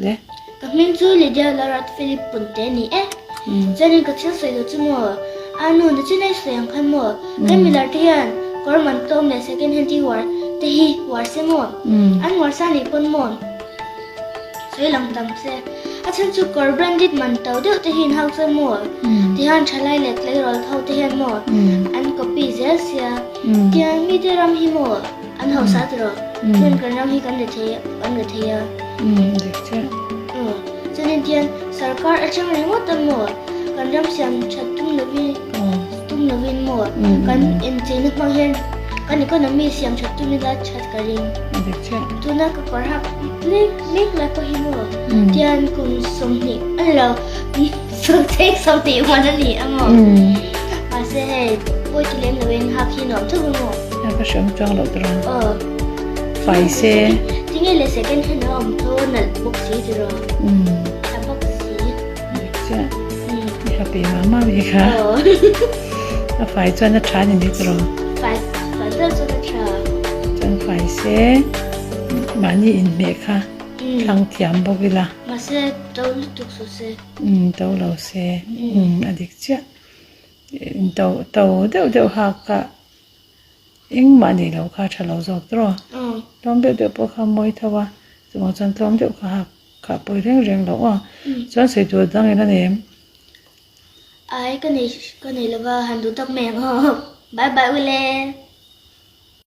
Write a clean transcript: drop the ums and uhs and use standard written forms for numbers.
Le. Ka hming chu Lydia Larat Philip Punte a ni e. Chuanin ka thil sawi lo chu maw? A nu na chin a i sawi ang khan maw? Kan milar te hian kawr man tlawm leh second hand hi uar te hi uar se maw? An uar sa nih pawn maw? Sawi lang tam se. A chhan chu kawr branded man to deuh te hi in hau chuan maw? Tihian thalai leh tleirawl ho te hian maw? An copy zel sia. Tihian mite ram hi maw? An hausa tiraw? Chuan kan ram hi kan la thei kan la thei a. Umm dik chiah. Aw chuanin tian sarkar atang ringawt a maw kan ram siam that tum lovin tum lovin maw kan incheina hmang hian kan economy siam that tum ila that ka ring. Dik chiah. Tuna ka kawr hak mek mek lai pawh hi maw tian kum 20 a ni lo sawmcheng 20 man a ni a maw mahse hei pawi ti lem lovin hak hi nuam theuh a maw. A ka hriam chuang loh tiraw. Aw. Fai se. Tinge le second hand a awm tho a nalh bawk si tiraw. Umm. Tha bawk si. Dik chiah. I happy mah mah mai kha. Aw. A fai chuan a tha a ni mai tiraw. Fai fai vel chuan a tha. Chuan fai se mahni inhmeh kha thlang thiam bawk ila. Mahse to lutuk suh se. Umm to lo se. Umm a dik chiah. To to deuh deuh hak a. Engmah nei lo kha tha lo zawk tawh. Tlawm deuh deuh pawh kha mawi tho a, chuvang chuan tlawm deuh kha hak kha pawi reng reng lo aw. Chuan sawi tur dang ila nei em? Ai ka nei ka nei lova han duh tak mai ang aw. Bye bye ule.